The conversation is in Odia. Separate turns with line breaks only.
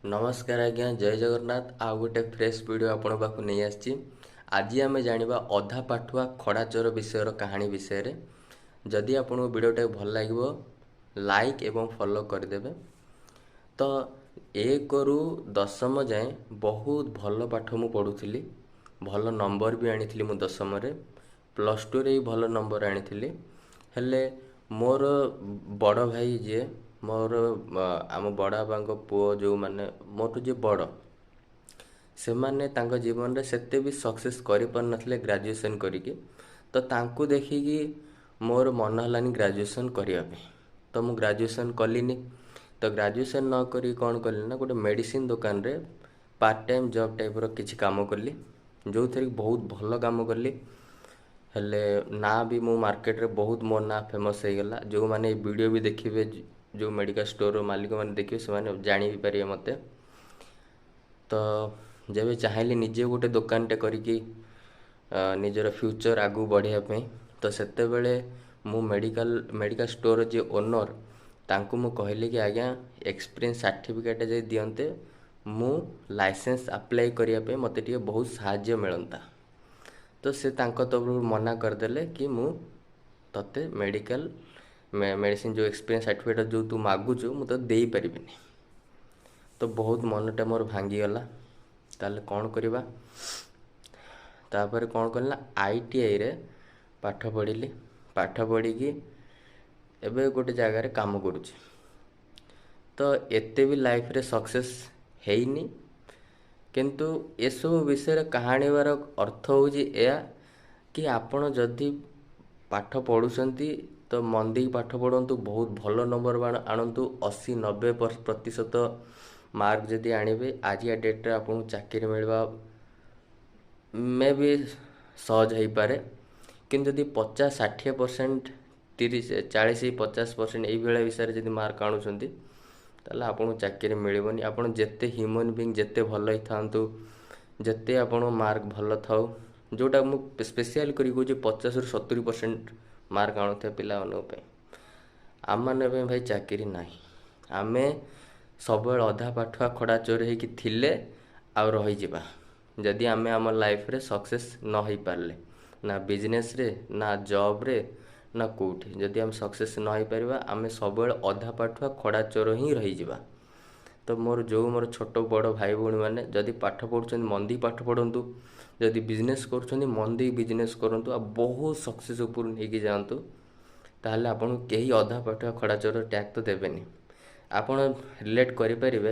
ନମସ୍କାର ଆଜ୍ଞା, ଜୟ ଜଗନ୍ନାଥ। ଆଉ ଗୋଟେ ଫ୍ରେଶ୍ ଭିଡ଼ିଓ ଆପଣଙ୍କ ପାଖକୁ ନେଇ ଆସିଛି। ଆଜି ଆମେ ଜାଣିବା ଅଧା ପାଠୁଆ ଖଡ଼ା ଚୋର ବିଷୟର କାହାଣୀ ବିଷୟରେ। ଯଦି ଆପଣଙ୍କୁ ଭିଡ଼ିଓଟା ଭଲ ଲାଗିବ, ଲାଇକ୍ ଏବଂ ଫଲୋ କରିଦେବେ। ତ 1ରୁ 10 ଯାଏଁ ବହୁତ ଭଲ ପାଠ ମୁଁ ପଢ଼ୁଥିଲି। ଭଲ ନମ୍ବର ବି ଆଣିଥିଲି ମୁଁ ଦଶମରେ। +2ରେ ବି ଭଲ ନମ୍ବର ଆଣିଥିଲି। ହେଲେ ମୋର ବଡ଼ ଭାଇ ଯିଏ ମୋର, ଆମ ବଡ଼ ବାପାଙ୍କ ପୁଅ ଯେଉଁମାନେ ମୋଠୁ ଯିଏ ବଡ଼, ସେମାନେ ତାଙ୍କ ଜୀବନରେ ସେତେ ବି ସକ୍ସେସ୍ କରିପାରିନଥିଲେ ଗ୍ରାଜୁଏସନ୍ କରିକି। ତ ତାଙ୍କୁ ଦେଖିକି ମୋର ମନ ହେଲାନି ଗ୍ରାଜୁଏସନ୍ କରିବା ପାଇଁ। ତ ମୁଁ ଗ୍ରାଜୁଏସନ୍ କଲିନି। ତ ଗ୍ରାଜୁଏସନ୍ ନ କରି କ'ଣ କଲି ନା, ଗୋଟେ ମେଡ଼ିସିନ୍ ଦୋକାନରେ ପାର୍ଟ ଟାଇମ୍ ଜବ୍ ଟାଇପ୍ର କିଛି କାମ କଲି, ଯେଉଁଥିରେ କି ବହୁତ ଭଲ କାମ କଲି। ହେଲେ ନାଁ ବି ମୁଁ ମାର୍କେଟରେ ବହୁତ ମୋ ନାଁ ଫେମସ୍ ହେଇଗଲା। ଯେଉଁମାନେ ଏଇ ଭିଡ଼ିଓ ବି ଦେଖିବେ, ଯେଉଁ ମେଡ଼ିକାଲ ଷ୍ଟୋରର ମାଲିକମାନେ ଦେଖିବେ, ସେମାନେ ଜାଣି ବି ପାରିବେ ମୋତେ। ତ ଯେବେ ଚାହିଁଲି ନିଜେ ଗୋଟେ ଦୋକାନଟେ କରିକି ନିଜର ଫ୍ୟୁଚର୍ ଆଗକୁ ବଢ଼ିବା ପାଇଁ, ତ ସେତେବେଳେ ମୁଁ ମେଡ଼ିକାଲ ମେଡ଼ିକାଲ ଷ୍ଟୋରର ଯିଏ ଓନର୍, ତାଙ୍କୁ ମୁଁ କହିଲି କି ଆଜ୍ଞା, ଏକ୍ସପିରିଏନ୍ସ ସାର୍ଟିଫିକେଟ୍ ଯଦି ଦିଅନ୍ତେ, ମୁଁ ଲାଇସେନ୍ସ ଆପ୍ଲାଏ କରିବା ପାଇଁ ମୋତେ ଟିକେ ବହୁତ ସାହାଯ୍ୟ ମିଳନ୍ତା। ତ ସେ ତାଙ୍କ ତରଫରୁ ମନା କରିଦେଲେ କି ମୁଁ ତୋତେ ମେଡ଼ିକାଲ ମେଡ଼ିସିନ ଯେଉଁ ଏକ୍ସପିରିଏନ୍ସ ସାର୍ଟିଫିକେଟ୍ ଯେଉଁ ତୁ ମାଗୁଛୁ, ମୁଁ ତୋତେ ଦେଇପାରିବିନି। ତ ବହୁତ ମନଟା ମୋର ଭାଙ୍ଗିଗଲା। ତାହେଲେ କ'ଣ କରିବା? ତାପରେ କ'ଣ କଲି ନା, ଆଇଟିଆଇରେ ପାଠ ପଢ଼ିଲି। ପାଠ ପଢ଼ିକି ଏବେ ଗୋଟେ ଜାଗାରେ କାମ କରୁଛି। ତ ଏତେ ବି ଲାଇଫରେ ସକ୍ସେସ୍ ହେଇନି। କିନ୍ତୁ ଏସବୁ ବିଷୟରେ କାହାଣୀବାର ଅର୍ଥ ହେଉଛି ଏଇଆ କି ଆପଣ ଯଦି ପାଠ ପଢ଼ୁଛନ୍ତି, ତ ମନ ଦେଇକି ପାଠ ପଢ଼ନ୍ତୁ, ବହୁତ ଭଲ ନମ୍ବର ଆଣନ୍ତୁ। 80-90% ମାର୍କ ଯଦି ଆଣିବେ, ଆଜିକା ଡେଟ୍ରେ ଆପଣଙ୍କୁ ଚାକିରି ମିଳିବା ମେ ବି ସହଜ ହେଇପାରେ। କିନ୍ତୁ ଯଦି 50-60%, 30, 40, 50% ଏଇଭଳିଆ ବିଷୟରେ ଯଦି ମାର୍କ ଆଣୁଛନ୍ତି, ତାହେଲେ ଆପଣଙ୍କୁ ଚାକିରି ମିଳିବନି। ଆପଣ ଯେତେ ହ୍ୟୁମାନ୍ ବିଙ୍ଗ ଯେତେ ଭଲ ହେଇଥାନ୍ତୁ, ଯେତେ ଆପଣଙ୍କ ମାର୍କ ଭଲ ଥାଉ, ଯେଉଁଟା ମୁଁ ସ୍ପେସିଆଲ୍ କରି କହୁଛି 50ରୁ 70% ମାର୍କ ଆଣୁଥିବା ପିଲାମାନଙ୍କ ପାଇଁ, ଆମମାନଙ୍କ ପାଇଁ ଭାଇ ଚାକିରି ନାହିଁ। ଆମେ ସବୁବେଳେ ଅଧା ପାଠୁଆ ଖଡ଼ା ଚୋର ହେଇକି ଥିଲେ ଆଉ ରହିଯିବା, ଯଦି ଆମେ ଆମ ଲାଇଫରେ ସକ୍ସେସ୍ ନ ହେଇପାରିଲେ, ନା ବିଜନେସ୍ରେ, ନା ଜବ୍ରେ, ନା କେଉଁଠି ଯଦି ଆମେ ସକ୍ସେସ୍ ନ ହେଇପାରିବା, ଆମେ ସବୁବେଳେ ଅଧା ପାଠୁଆ ଖଡ଼ା ଚୋର ହିଁ ରହିଯିବା। ତ ମୋର ଯେଉଁ ମୋର ଛୋଟ ବଡ଼ ଭାଇ ଭଉଣୀମାନେ ଯଦି ପାଠ ପଢ଼ୁଛନ୍ତି, ମନ ଦେଇ ପାଠ ପଢ଼ନ୍ତୁ। ଯଦି ବିଜନେସ୍ କରୁଛନ୍ତି, ମନ ଦେଇ ବିଜନେସ୍ କରନ୍ତୁ ଆଉ ବହୁତ ସକ୍ସେସ୍ ଉପରୁ ନେଇକି ଯାଆନ୍ତୁ। ତାହେଲେ ଆପଣଙ୍କୁ କେହି ଅଧା ପାଠୁଆ ଖଡ଼ା ଚୋର ଟ୍ୟାଗ୍ ତ ଦେବେନି। ଆପଣ ରିଲେଟ୍ କରିପାରିବେ।